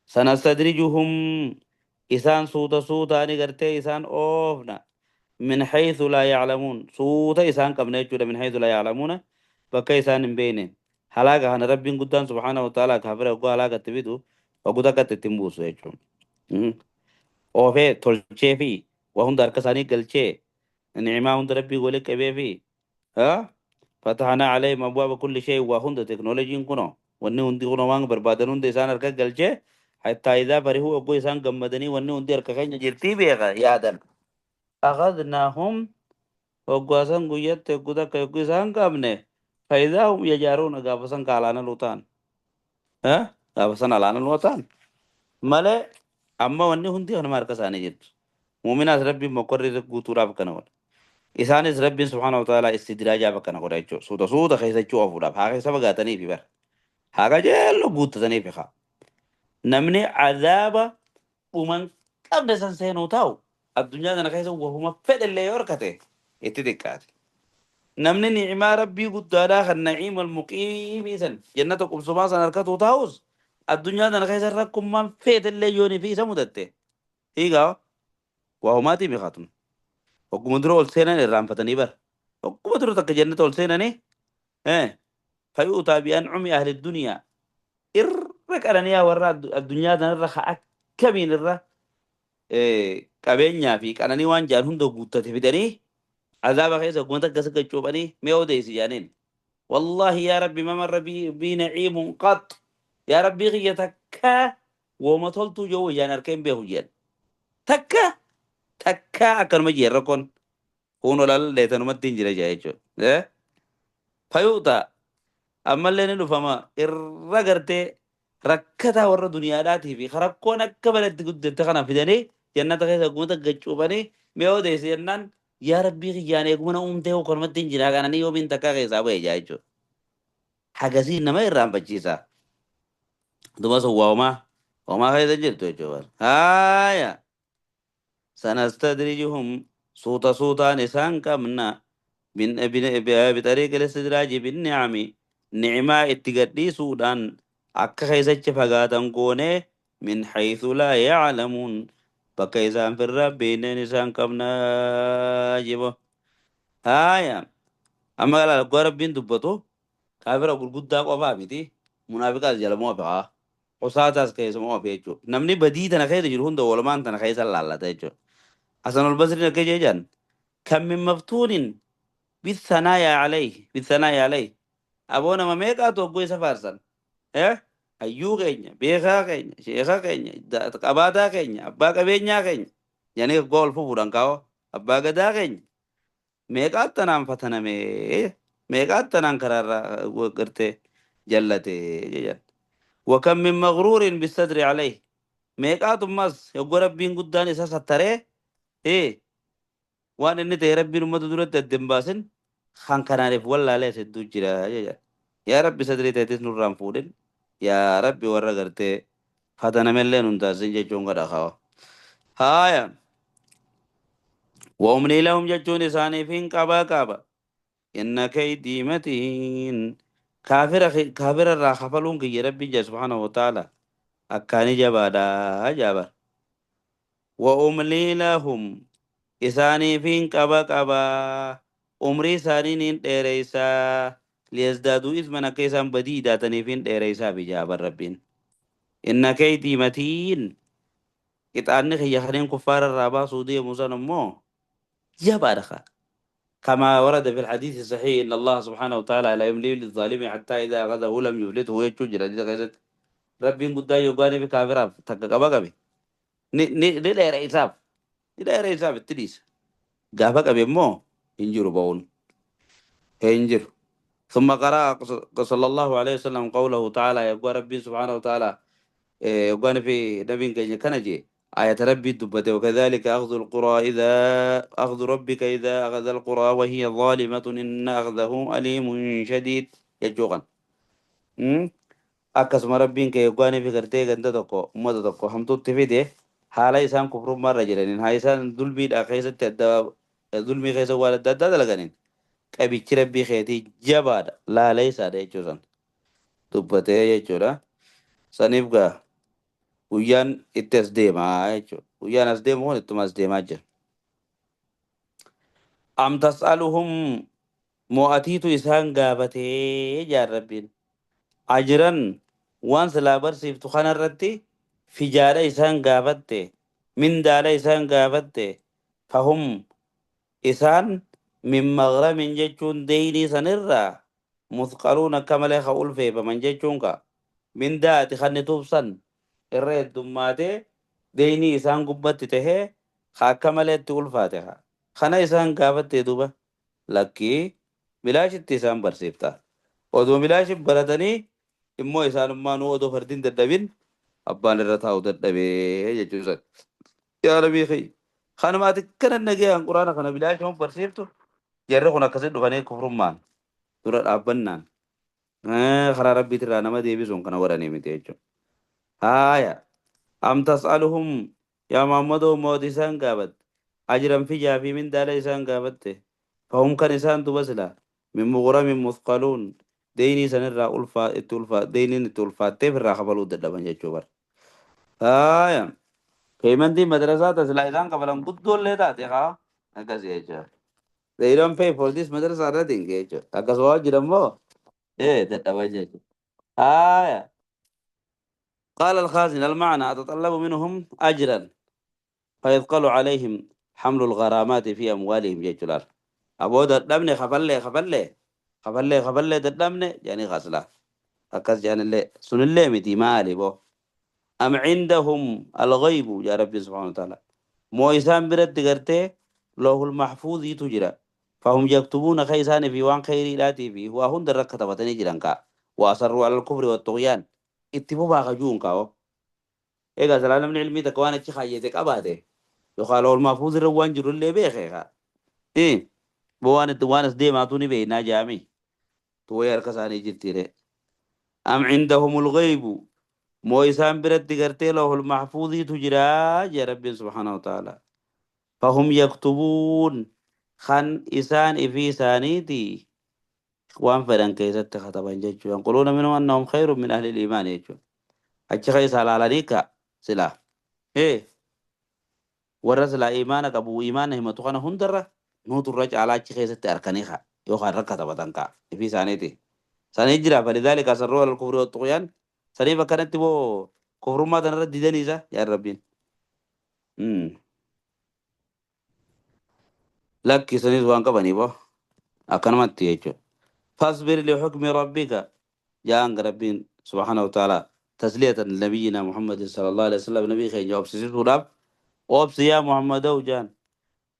سنستدرجهم إسان سوتا سوتا نغرتي إسان أوفنا من حيث لا يعلمون سوتا إسان قبنا يجود من حيث لا يعلمون بكا إسان بينين هلاك هنا ربي قدام سبحانه وتعالى كافر وقال هلاك تبيدو Hogguu takkatti ittiin buusu jechuudha. Oofee tolchee fi waa hunda harka isaanii galchee ni'imaa hunda rabbii walitti qabee fi fatahanaa alayhim abwaaba kulli shay waa hunda teknooloojiin kunoo wanni hundi kunoo waan barbaadan hunda isaan harka galchee hattaa idaa farihuu hogguu isaan gammadanii wanni hundi harka keenya jirtii beeka yaadan. Akhadnaahum hoggaasan guyyatti hogguu takka hogguu isaan qabne faayidaa hum yajaaruuna gaafa san kaalaana lutaan. Gaafa san alaana lutaan malee amma wanni hundi kanuma harka isaanii jirtu. Muuminaas rabbiin mokorri guutuudhaaf kana godha. Isaanis rabbiin subhaanahu wa ta'ala istidraajaaf akkana godha jechuudha. Suuta suuta keessa jechuu ofuudhaaf haa keessa fagaatanii fi bara. Haa qajeello guuttatanii fi haa. Namni azaaba dhuman qabne san seenuu taa'u addunyaa kana keessa wahuma fedhellee yoo harkate itti xiqqaate. Namni ni'imaa rabbii guddaadhaa kan na'iima almuqiimii san jannata qubsumaa san harkatu taa'us addunyaa kana keessa rakkummaan feetellee yoonii fi isa mudatte. Hiigaa waa homaatii miqaatun. Hogguma dura ol seenan irraanfatanii bara. Hogguma dura takka jannata ol seenanii fayuutaa bi'an'umi ahli duniyaa irra qananiyaa warra addunyaa tanarra ka akkamiin irra qabeenyaa fi qananii waan jaan hunda guuttate fidanii azaaba keessa hogguma takka isa gaccuuphanii mee odeessi jaaniin. Wallaahi yaa rabbi ma marra bii na'iimun qat yaa rabbii kiyya takka wooma toltuu joo wayyaan harka hin beeku jeen. Takka takka akkanuma jeen rakkoon kun olaala leetanumatti hin jira jaa jechuudha. Fayuuta ammallee ni dhufama irra gartee rakkataa warra duniyaadhaatii fi rakkoon akka balatti guddatte kana fidanii jannata keessa hogguma gaccuuphanii mee odeessi jennaan yaa rabbii kiyyaan eeguma na uumtee akkanumatti hin jira kananii yoomiin takkaa keessaa ba'e jaa jechuudha. Hagasii nama irraanfachiisa. Duma sun waa homaa homaa keessa jirtu jechuudha. Haaya sanastadrijuhum suuta suutaan isaan qabna bitariiqil istidraaji binni'ami ni'imaa itti gadhiisuudhaan akka keessachi fagaatan goonee min haythu laa ya'lamuun bakka isaan firraa beekneen isaan qabnaa jibo. Haaya amma galaa dhugaa rabbiin dubbatu kaafira gurguddaa qofaa miti munaafiqaas jala moo hafe qusaataas keessa moo hafe jechuudha. Namni badii tana keessa jiru hunda walumaan tana keessa laallata jechuudha. Hasan al-Basriin akka jedhan kan min maftuunin bithanaayaa alayhi bithanaayaa alayhi aboo nama meeqaatu hogguu isa faarsan hayyuu keenya beekaa keenya sheeka keenya qabaataa keenya abbaa qabeenyaa keenya jedhanii hogguu ol fufuudhaan kaa'oo abbaa gadaa keenya meeqaat tanaan fataname meeqaat tanaan karaarraa gartee jallate jedhan. وكم من مغرور بالستر عليه meeqaatummas hogguu rabbiin guddaan isa sattaree waan inni ta'e rabbiin uummata duratti adda hin baasin kan kanaaniif wallaalee hedduu jira jedha. Yaa rabbi sadrii ta'etis nurraan fuudhin yaa rabbi warra gartee fatanamellee nun taasisin jechuun godha kawa. Haaya wa'umnii lahum jechuun isaaniif hin qabaa qaba. Inna kaydii matiin kaafira kaafira irraa kafaluun kiyya rabbi jaa subhaanahu wa ta'ala akkaani jabaadhaa jaabar. Wa'umlii lahum isaaniif hin qaba qabaa umrii isaanii niin dheereysaa liyazdaaduu isman akka isaan badii idaataniif hin dheereysaa fi jaabar rabbiin. Inna kaydii matiin qixaanni kiyya kanneen kuffaara irraa baasuu deemu san immoo jabaadha. كما ورد في الحديث الصحيح إن الله سبحانه وتعالى لا يملي للظالم حتى إذا أخذه لم يفلته يجوج ربي قد يغاني في كافر تكا قبي ni ni ni dheera isaaf ni dheera isaaf itti dhiisa. Gaafa qabe immoo hin jiru ba'uun hin jiru. ثم قرأ صلى الله عليه وسلم قوله تعالى يقول ربي سبحانه وتعالى يقول في نبي كنجي آية ربي دبته وكذلك أخذ القرى إذا أخذ ربك إذا أخذ القرى وهي ظالمة إن أخذه أليم شديد يجوغا akkasuma rabbiin kee yoggaanii fi gartee ganda tokko uummata tokko hamtuutti fide haala isaan kufrummaarra jiraniin haa isaan dulmiidha keessatti adda dulmii keessa waan adda addaa dalaganiin qabichi rabbii keetii jabaadha laalee isaadha jechuusan dubbatee jechuudha. Saniif gaa guyyaan itti as deemaa jechuudha. Guyyaan as deemu kun ittuma as deemaa jira. Am tas'aluhum mo'atiitu isaan gaafatee jaan rabbiin. Ajiran waan silaa barsiiftu kanarratti Fijaadha isaan gaafatte, mindaadha isaan gaafatte, fahum isaan min maghramin jechuun deynii sanirraa muthqaluun akka malee ka ulfeeffaman jechuun ka mindaa ati kannituuf san irra heddummaatee deynii isaan gubbatti tahee ka akka malee itti ulfaate ka kana isaan gaafatte duuba lakkii bilaashitti isaan barsiifta odoo bilaashi baratanii immoo isaanummaanuu odoo fardiin dadhabin abbaan irra taa'u dadhabee jechuusan yaa rabbii kiyya kanuma ati kana nagayaan quraana kana bilaashuma barsiiftu jarri kun akkasitti dhufanii kufrummaan dura dhaabbannaan karaa rabbiitirraa nama deebisuun kana godhanii miti jechuudha. Haaya am tas'aluhum yaa Muhammadoo mooti isaan gaafatte ajran fijaa fi mindaala isaan gaafatte fahum kan isaan duba sila min mughramin muthqaluun deynii sanirraa ulfaa itti ulfaa deyniin itti ulfaatteef irraa kafaluu dadhaban jechuu bara. Haaya paymentiin madrasaa tasilaa isaan kafalan guddoollee taate haa akkasii jechuudha. They don't pay for this madrasa nothing jechuudha. Akkasuma jiran moo dadhaban jechuudha. Haaya. قال الخازن المعنى أتطلب منهم أجرا فيثقل عليهم حمل الغرامات في أموالهم جلال أبو ددمني خفلي خفلي خفلي خفلي ددمني يعني غسلة أكاس يعني اللي سن اللي متي مالي بو أم عندهم الغيب يا ربي سبحانه وتعالى مو إسان برد قرتي لوح المحفوظ تجرى فهم يكتبون خيسان في وان خيري لا في وهم در كتبتني جرانكا وأصروا على الكفر والطغيان اتفوا باخجون كاو egaa silaa namni ilmii takka waan achi kaayyate qabaate yookaan lawul mahfuuz irra waan jiru illee beekee kaa boo waan itti waan as deemaatu ni beeknaa jaami tuwee harka isaanii jirtiire am cindahumul ghaybu moo isaan biratti gartee lawul mahfuuziitu jiraa jee rabbiin subhaanahu wa ta'ala fahum yaktubuun kan isaan ifii isaaniiti waan fedhan keessatti kataban jechuu yanquluuna minhum annahum khayrun min ahli liimaan jechuu achi keessa ilaalanii ka silaa warra silaa imaana qabu imaana himatu kana hundarra nuutu irra caalaa achi keessatti harkanii ka yookaan rakka taphatan ka ifii isaaniiti sanii jira falidaalika asarruu alal kufri wattuqyaan saniif akkanatti boo kufrummaa tanarra didaniisa yaa rabbiin lakki sanis waan qabanii boo akkanumatti jechuudha fasbir lixukmi rabbika jaan rabbiin subhaanahu wa ta'ala tasliyatan nabiyina muhammadin sallallahu alaihi wasallam nabii keenya obsisiisuudhaaf obsi yaa muhammadow jaan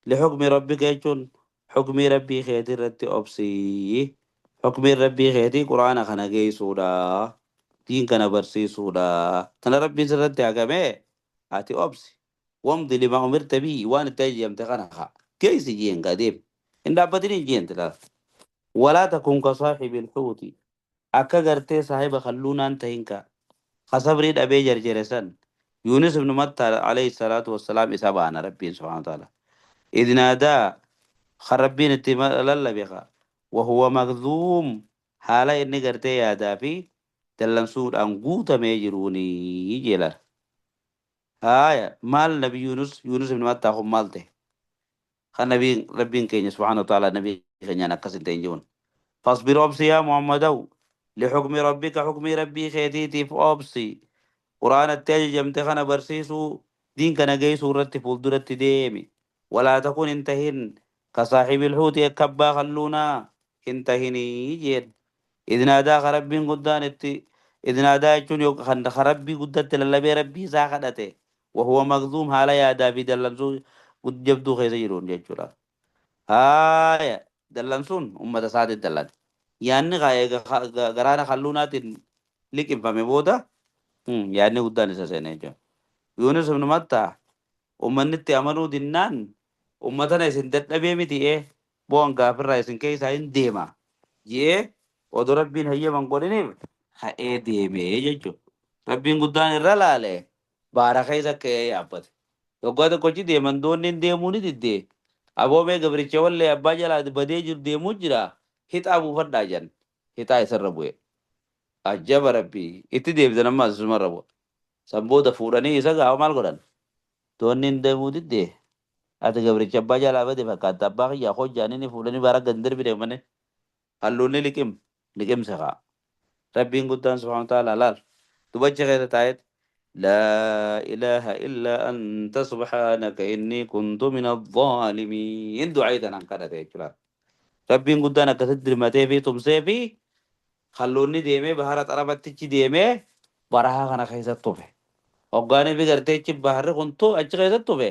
لحكم ربك يجون حكم ربي خيتي رتي أبسي حكم ربي خيتي قرآن خنا جي سودا دين كان برسي سودا تنا ربي سرتي حكمه أتي أبسي وامضي لما أمرت به وأنا تيجي امتحان خا كيس جين قديم إن دابتني جين تلا ولا تكن كصاحب الحوت أكا غرتي صاحب خلونا أنت هنكا خصبري أبي جرجرسن يونس بن متى عليه الصلاة والسلام إسابة ربي سبحانه وتعالى إذ نادى خربين للبخا وهو مكظوم حالا إني قرتي يا دافي دلنسود أن قوت ميجروني جلا هاي مال نبي يونس يونس بن متى هم مالته خل نبي ربين كين سبحانه وتعالى نبي كين نقص تنجون فاصبر أبصي يا محمد لحكم ربك حكم ربي خيتي أبصي قرآن التاج جمت خنا برسيسو دين كان جاي سورة فولدرة ديمي ولا تكون انتهن كصاحب الحوت يكبا خلونا انتهني جيد إذ نادى ربي قدان إذ نادى يجون خربي قدت للبي ربي ساخدته وهو مغزوم هالا يا دافي دلنسو قد جبدو خيزيرون جيجولا هاي دلنسون أمة سعد الدلن يعني غاية غرانا خلونا تن لكن فمي بودا يعني قدان إساسين يونس بن متى ummanni itti amanuu dinnaan ummatana isin dadhabee miti bu'aan gaafirraa isin keessaa hin deema jee odoo rabbiin hayyaman godhiniif ka'ee deemee jechuudha. Rabbiin guddaan irra laale baara keessa ka'ee yaabbate. Waggaa tokkochi deeman doonni hin deemuu ni diddee. Aboomee gabricha wallee abbaa jalaa badee jiru deemuu jira hixaa buufadhaa jedhan hixaa isarra bu'e. Ajjaba rabbii itti deebisan ammaas isumarra bu'a. San booda fuudhanii isa gaafa maal godhan? Doonni hin deemuu diddee. Ati gabricha abbaa jalaa bade fakkaata abbaa kiyyaa hojjaanii ni fuudhanii baara gad darbi deemanii halluun ni liqimse kaa. Rabbiin guddaan subhaanahu wa ta'ala laal dubacha keessa taa'eet لا إله إلا أنت سبحانك إني كنت من الظالمين du'aayi tanaan kadhate jechuudha. Rabbiin guddaan akkasitti dirmatee fi tumsee fi halluunni deemee bahara xarafattichi deemee barahaa kana keessatti tufe. Hoggaanii fi garteechi baharri kun achi keessatti tufe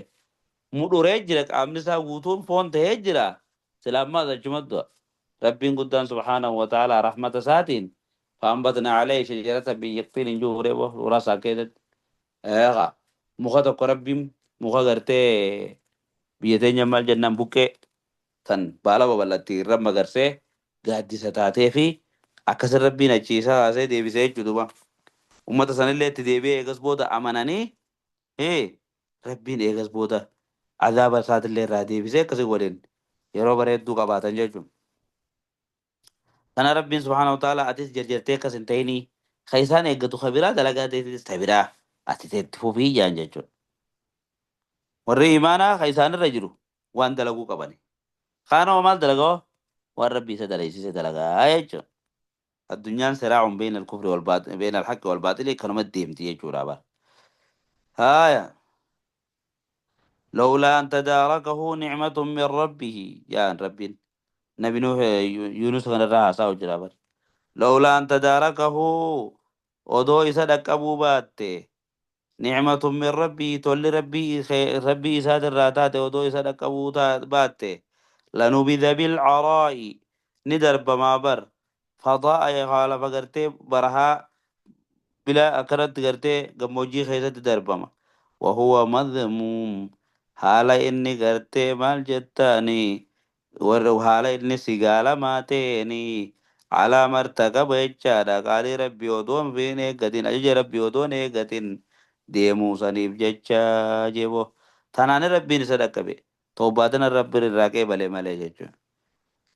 mudhuree jira qaamni isaa guutuun foon ta'ee jira. Sila ammaas achuma du'a. Rabbiin guddaan subhaanahu wa ta'ala rahmata isaatiin فأنبتنا عليه شجرة من يقطين juuree suuraa isaa keessatti. Eegaa muka tokko Rabbiin muka gartee biyya teenya maal jennaan buqqee tan baala babal'atti irra magarsee gaaddisa taatee fi akkasin Rabbiin achi isa kaasee deebisee jechuudha. Uummata sanillee itti deebi'ee eegas booda amananii Rabbiin eegas booda azaaba isaatillee irraa deebisee akkasii waliin yeroo bareedduu qabaatan jechuudha. Kana Rabbiin subhaanahu wa ta'ala atis jarjartee akkas hin ta'inii ka isaan eeggatu ka biraa dalagaa teetis ta biraa ati teetti fufii jaan jechuudha. Warri imaanaa ka isaanirra jiru waan dalaguu qabani. Kaanoo maal dalagaa waan Rabbi isa dalaysise dalagaa jechuudha. Addunyaan siraacun beena al-kufri wal baaxil beena al-haqqi wal baaxili kanuma deemti jechuudha bara. Haaya. لولا أن تداركه نعمة من ربه يا ربي نبي نوح يونس kan irraa haasaa jira bara. لولا أن تداركه odoo isa dhaqqabuu baatte نعمة من ربه tolli rabbii rabbii isaatirraa taate odoo isa dhaqqabuu baatte لنبذ بالعراء ni darbamaa bar فضاء haala gartee barahaa bila akkanatti gartee gammoojjii keessatti darbama وهو مذموم haala inni gartee maal jettaani warra haala inni sigaalamaa ta'eeni على ما ارتكب jechaadha qaalii rabbii odoo hin eeggatin ajaja rabbii odoo hin eeggatin deemuu saniif jecha jebo tanaan rabbiin isa dhaqqabe toobaatana rabbiin irraa qeebale malee jechuudha.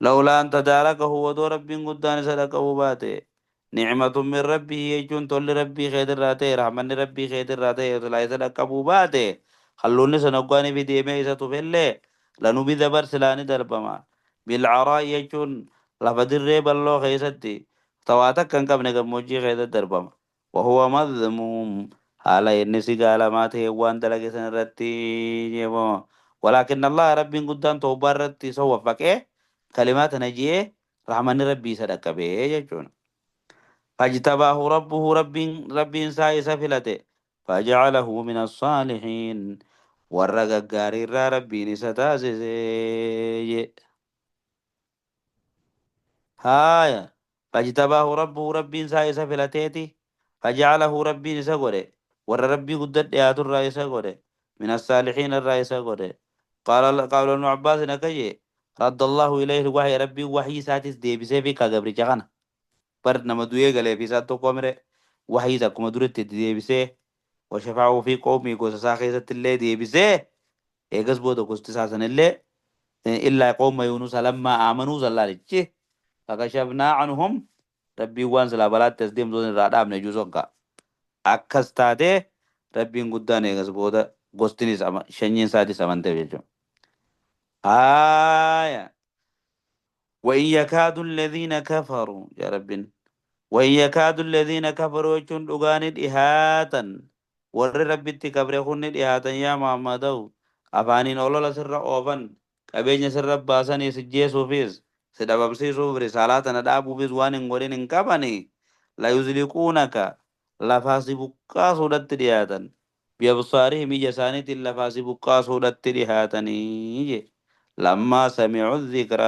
لولا أن تداركه odoo rabbiin guddaan isa dhaqqabuu baate نعمة من ربه jechuun tolli rabbii keetirraa ta'e rahmanni rabbii keetirraa ta'e silaa isa dhaqqabuu baate halluunni sana hoggaanii fi deemee isa tufellee لنبذ bar silaa ni darbama بالعراء jechuun lafa dirree bal'oo keessatti tawaa takka hin qabne gammoojjii keessatti darbama وهو مذموم haala inni si gaalamaa ta'e waan dalage san irratti jeemo ولكن الله rabbiin guddaan toobbaa irratti isa waffaqee kalimaa tana jee rahmanni rabbii isa dhaqqabee jechuudha. فاجتباه ربه ربين ربين isaa isa filate فجعله من الصالحين warra gaggaarii irraa rabbiin isa taasise. Haaya فاجتباه ربه rabbiin isaa isa filateeti فجعله rabbiin isa godhe warra rabbii guddaa dhiyaatu irraa isa godhe من الصالحين irraa isa godhe. قال ابن عباس نكجي رد الله إليه الوحي rabbii waxyii isaatis deebisee fi ka gabricha kana bar nama du'ee galee fi isaa tokko mire waxyii akkuma duratti itti deebisee وشفعه في قومه gosa isaa keessatti illee deebisee eegas booda gosti isaa sanillee إلا قوم يونس لما آمنوا zallaalichi فكشفنا عنهم rabbiin waan silaa balaatti as deemtu irraa dhaabne juusoon ka akkas taatee rabbiin guddaan eegas booda gostinis shanyiin isaatis amanteef jechuudha. Haaya. وإن يكاد الذين كفروا يا رب وإن يكاد الذين كفروا jechuun dhugaanii dhihaatan warri rabbitti kabre kunni dhihaatan yaa Muhammadaw afaaniin olola sirra oofan qabeenya sirra baasanii si jeesuufis si dhabamsiisuuf risaalaa tana dhaabuufis waan hin godhin hin qabani ليزلقونك lafaa si buqqaasuudhatti dhiyaatan بأبصارهم ija isaaniitiin lafaa si buqqaasuudhatti dhihaatanii je لما سمعوا الذكر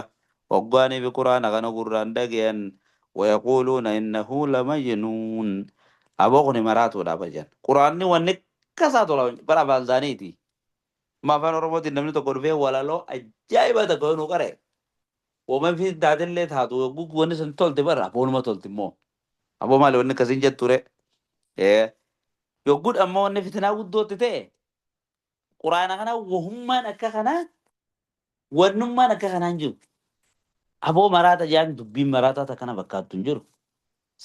hoggaanii fi quraana kana gurraan dhagayan ويقولون إنه لمجنون aboo kuni maraatuudha bajan quraanni wanni akkasaa tola bara afaan isaaniiti amma afaan oromootiin namni tokko dhufee walaloo ajaa'iba tokko nu qare woman fi taatellee taatu yogguu wanni sun tolte bara aboonuma tolti immoo aboo maali wanni akkasiin jetture yogguu ammoo wanni fitinaa guddootti ta'e quraana kana wahummaan akka kanaa wannummaan akka kanaa hin jiru aboo maraata jaan dubbiin maraataa takkana fakkaattu hin jiru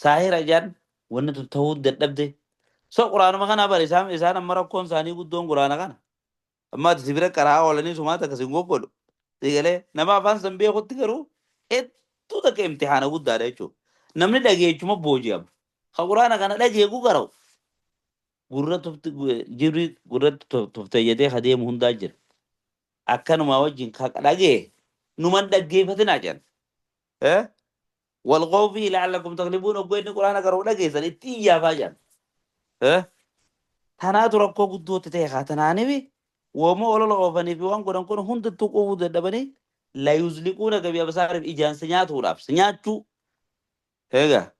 saahira jaan wanni tun ta'uu dadhabde so quraanuma kana bare isaan amma rakkoon isaanii guddoon quraana kana amma ati sibira qaraa oolanii sumaata akkasiin goggodhu sigalee nama afaan san beekutti garuu hedduu takka imtixaana guddaadha jechuudha namni dhageechuma booji'ama ka quraana kana dhageeku garau. Gurra tufti jirri gurratti tufte jedhee adeemu hundaa jira. Akkanuma wajjin ka dhagee numan dhaggeeffatinaa jedhan. والغوا فيه لعلكم تغلبون oggoo inni quraana qara'u dhageessan itti iyyaafaa jedhan. Tanaatu rakkoo guddootti ta'e haa tanaanifi wooma olola oofanii fi waan godhan kun hundattuu quufuu dadhabanii la yuzliquuna gabii absaarif ijaan si nyaatuudhaaf si nyaachuu. Egaa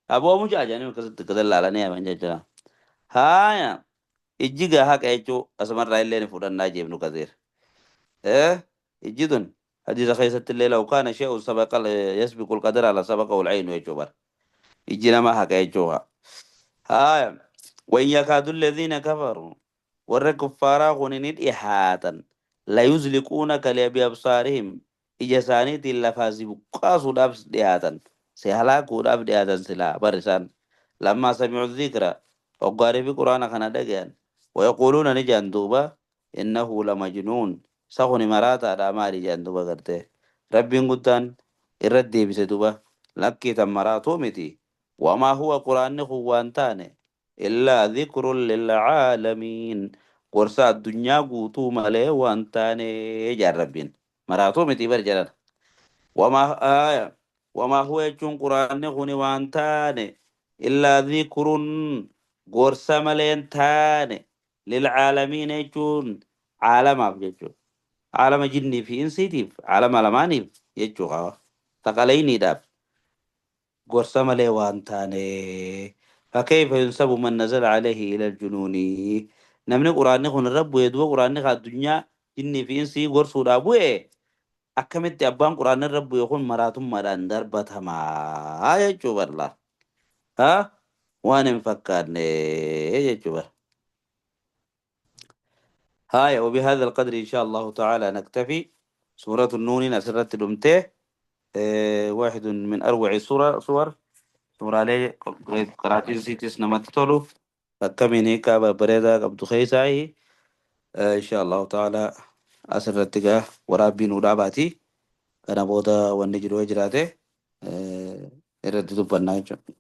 aboo mucaa jedhanii akkasitti akkasitti laalanii haman jechuudha. Haaya ijji gaa haqa jechuu asumarraa illee ni fudhannaa jeebnu kaseera. Ijji tun hadiisa keessatti illee law kaana shay'un sabaqa yasbiqu al-qadara la sabaqa al-aynu jechuu bara. Ijji namaa haqa jechuu haa. Haaya وإن يكاد الذين كفروا warra kuffaaraa kun ni dhihaatan la yuzliquunaka biabsaarihim ija isaaniitiin lafaa si buqqaasuudhaaf dhihaatan si halaakuudhaaf dhihaatan silaa bar isaan lammaa sami'u dhikra hoggaarii fi quraana kana dhagayan wayaquuluuna ni jedhan duuba innahu lamajnuun isa kuni maraataadha maali jedhan duuba gartee rabbiin guddaan irra deebise duuba lakkii tan maraatuu miti wamaa huwa quraanni kun waan taane illaa dhikrun lilcaalamiin gorsa addunyaa guutuu malee waan taane jedhan rabbiin maraatuu miti bar jedhan wamaa aya wamaa huwa jechuun quraanni kuni waan taane illaa dhikrun gorsa malee taane lilcaalamiin jechuun caalamaaf jechuudha caalama jinnii fi insiitiif caalama lamaaniif jechuu qaba thaqalayniidhaaf gorsa malee waan taane فكيف ينسب من نزل عليه إلى الجنون namni quraanni kun irra bu'e duba quraanni ka addunyaa jinnii fi insii gorsuudhaa bu'e akkamitti abbaan quraanni irra bu'e kun maraatummaadhaan darbatamaa jechuu barla ha waan hin fakkaanne jechuu bara. هاي وبهذا القدر إن شاء الله تعالى نكتفي. سورة النون أسرت دمته واحد من أروع صور suuraalee qaraatiin isiitis namatti tolu akkamiin hiikaa babbareedaa qabdu keessaayi insha allahu ta'ala asirratti gaa waraabbii nuu dhaabaati kana booda wanni jiru yoo jiraate irratti dubbannaa jechuudha.